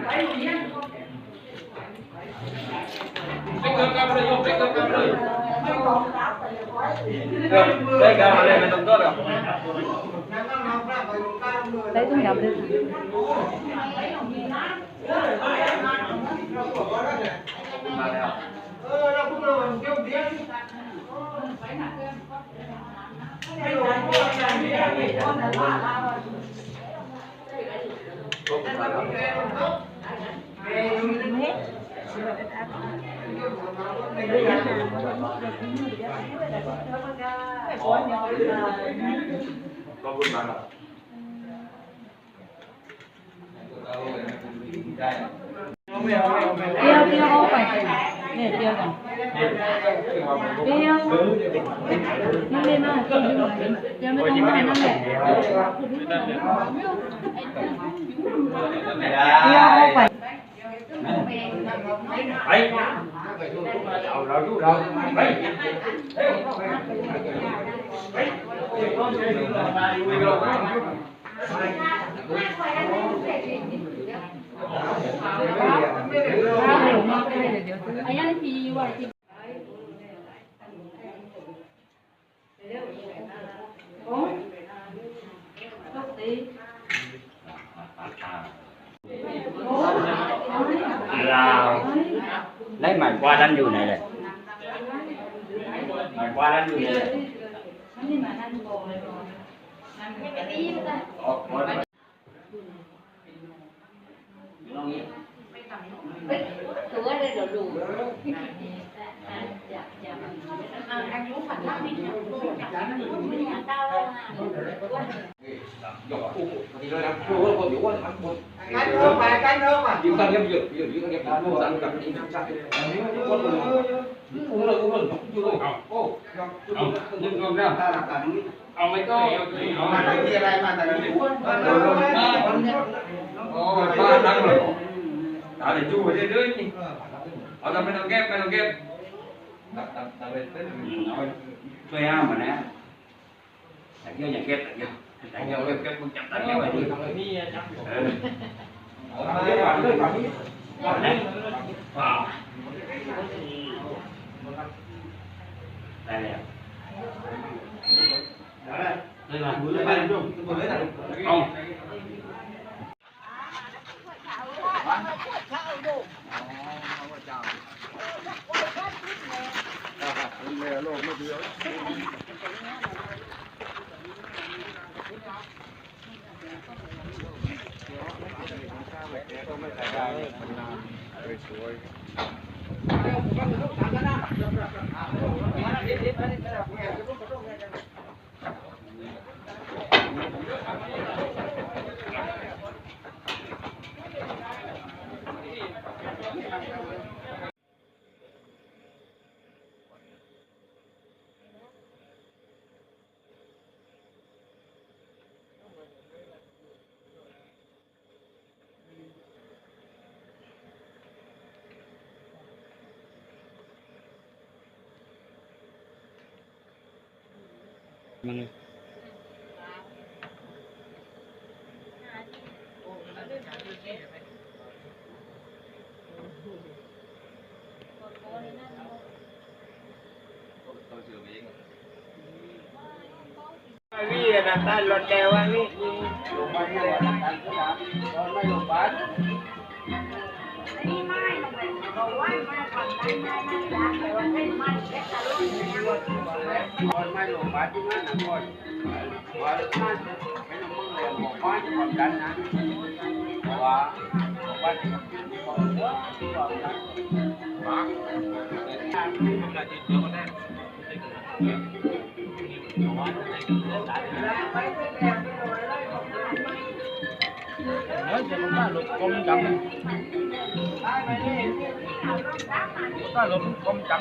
ໄດ້ຖົງດຳເດີ. ຂອບຄຸນມາກ. ປຽວ ປຽວອອກໄປ ນີ້ ປຽວກັນ ປຽວ ມັນໄດ້ມາ ປຽວ ປຽວ ໄປ ປຽວ ປຽວ ໄປ ເອົາລາວຢູ່ລາວ ໄປ ໄປ. ລາວ ໄດ້ໝາຍກວ່ານັ້ນຢູ່ໃນແຫຼະ ໝາຍກວ່ານັ້ນຢູ່ໃນແຫຼະ. ເອົາ ເອົາ ເອົາໄປຕໍ່ ເອົາ ມີອະໄລມາແຕ່ລະ ໂອ້ ປ້ານັ່ງເລີຍ ຕາໄດ້ຈູ້ໄປເລື້ອຍໆ ນີ້ ເອົາ ແມ່ນເອົາແກັບ ແມ່ນເອົາແກັບ ຊ່ວຍຫ້າມມັນແດ່. ຕາກຽວຢ່າເກັບ ຕາກຽວ ຕາກຽວເກັບ ເກັບ ມຶງຈັບຕາກຽວໄວ້ດີ ເອີ ເອົາເກັບໄວ້ເລີຍ ໄດ້ແລ້ວ ໄດ້ແລ້ວ ເອົາ. ມັນ ເອີ ເຈົ້າຕ້າລົບຄວາມຈຳ ຕ້າລົບຄວາມຈຳ.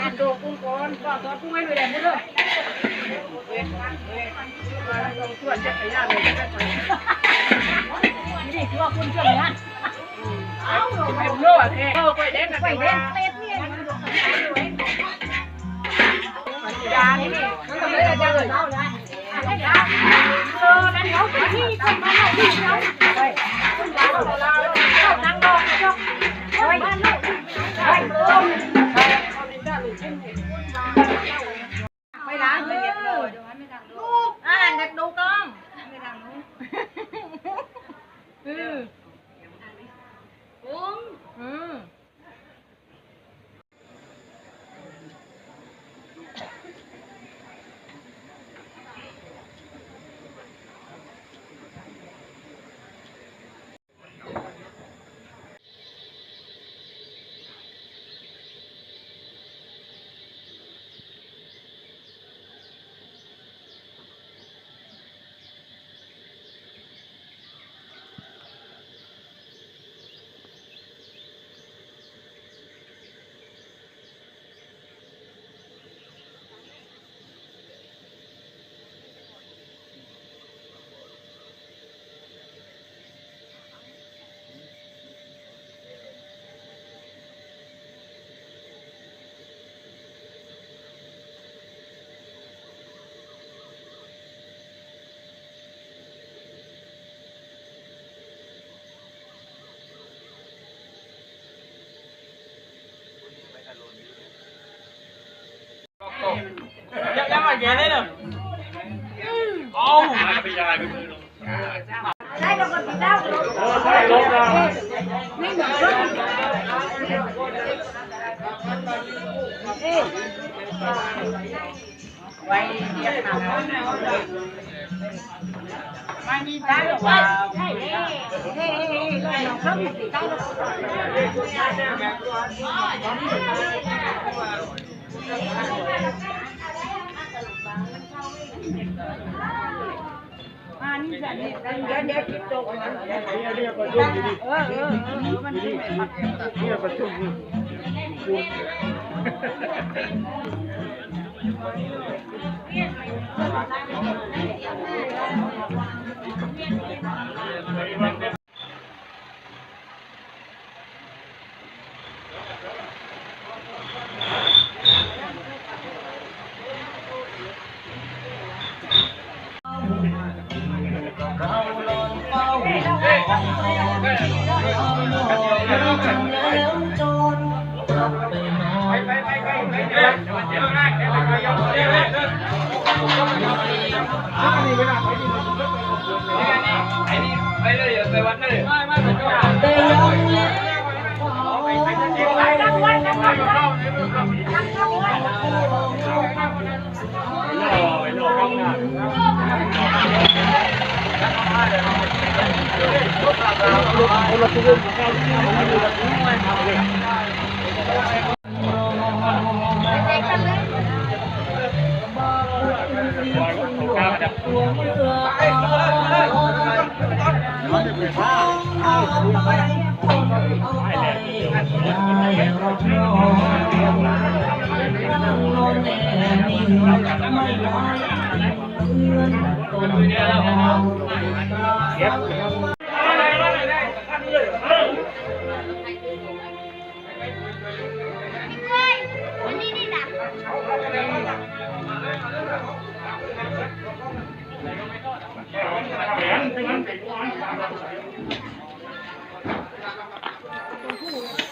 ກິນໂຕກຸ້ງກ່ອນ ເອົາໂຕກຸ້ງໃຫ້ໜ່ອຍແດ່ພຸ້ນເດີ. ນີ້ຄືວ່າຄົນເຊື່ອງນັ້ນ ເອົາ ໄປໂລດແທ້ ເອີ ຂ້ອຍເດ້ ຂ້ອຍເດ້ ເປັດນີ້ ໄປລ້າງ ເອີ ອາຫານກັບດູກ້ອງ ອື ອື.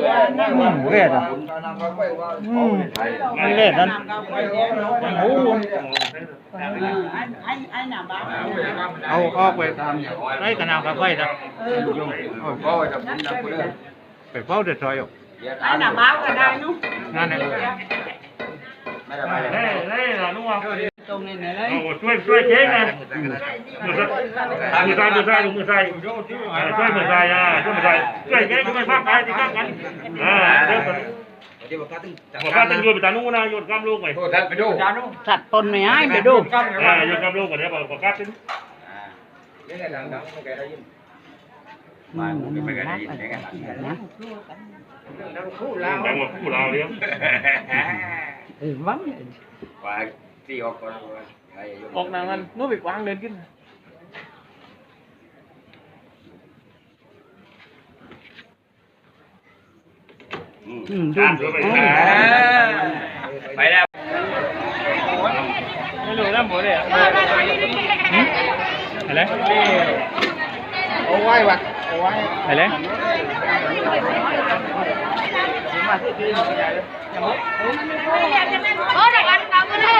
ອືມ ແວດອະ ອືມ ມັນແວດນັ້ນ ເອົາອອກໄປ ໄປກະນາວກະໄຟນະ ໄປເຝົ້າແຕ່ຊອຍອອກ ໄປນຳເອົາກະໄດ້ເນາະ ນັ້ນແຫຼະ ໄດ້ລະ ລຸງວ່າ ໂຕນີ້ແຫຼະ ເອົາ ຊ່ວຍ ຊ່ວຍເກັງນະ ມືຊ້າຍ ມືຊ້າຍ ມືຊ້າຍ ເອີ ຊ່ວຍມືຊ້າຍ ອ່າ ຊ່ວຍມືຊ້າຍ ຊ່ວຍເກັງ ຊ່ວຍພາກໄປທີ່ຂ້າງກັນ ອ່າ ເດີ ບໍ່ພາດຕັ້ງຢູ່ໄປຕານູນະ ໂຍນກຳລົງໄປ ສັດປົນແມ່ອ້າຍໄປດູ ເອີ ໂຍນກຳລົງໄປເດີ ບໍ່ພາດຕັ້ງ ມາ ມັນໄປກະໄດ້ຍິນເດ້ ນະ ດັງວ່າຜູ້ລາວເດ້ ເອີ ມັນ ວ່າ ຕີອອກກ່ອນ ອອກໜ້າມັນ ໜູໄປກວາງເດີນຂຶ້ນ ອືມ ອືມ ໄປແລ້ວ ໄປແລ້ວ ໄປແລ້ວ ເອົາໄວ້ວະ ເອົາໄວ້ ໄປແລ້ວ.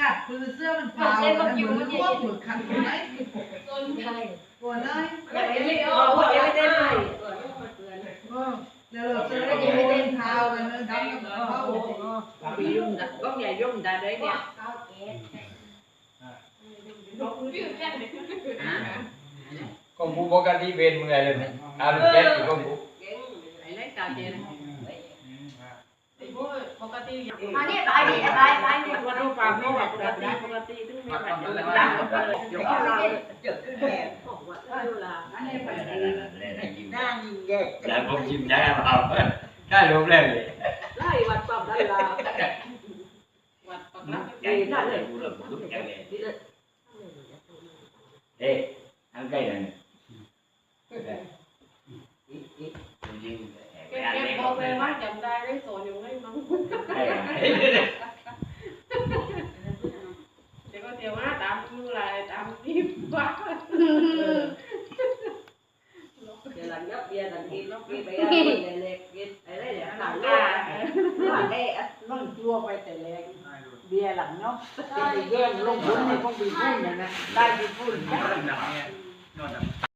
ກັດຄືເສື້ອມັນພາວ ມັນເປັນພວກມັນຂັດໄປ ໂກນເອີຍ ເອີ ແລ້ວເສື້ອມັນພາວກັນ ດຳກັບພາວ ຂອງກູປົກກະຕິເວນເມື່ອຍເລີຍ ອາລົມແຈັດຢູ່ຂອງກູ ປົກກະຕິ ອັນນີ້ໄປນີ້ ໄປ ໄປນີ້ ປະຕູປາກ ປົກກະຕິ ປົກກະຕິ ເຖິງແມ່ນວ່າ ນາງຍິງແດດ ແລ້ວຜົມຊິມໃຈເອົາ ໄດ້ລົມແລ້ວນີ້ ໄລ່ວັດປ້ອມນັ້ນລາວ ວັດປາກນ້ຳ ໃຫຍ່ ເອີ ນັ້ນເລີຍ ເອີ ທາງໃກ້ນັ້ນ ເກັບ ເກັບ ບອກເລີຍວ່າຈຳໄດ້ ໄດ້ສອນຢູ່ໃນມັງ ດຽວກໍຊິມາຕາມຢູ່ຫຼາຍ ຕາມນີ້ວ່າ ເດຍຫຼັງເນາະ ເບຍຫຼັງກິນເນາະ ເບຍໄປເອົາແລກ ເບຍໄປໄດ້ແລ້ວ ຫຼັງເນາະ ວ່າແຕ່ນອນຕົວໄປແຕ່ແລກ ເບຍຫຼັງເນາະ ໄປແຍ່ງລົງບຸນໃນຂອງບີບຸນນັ້ນນະ ໄດ້ບີບຸນ ນອນ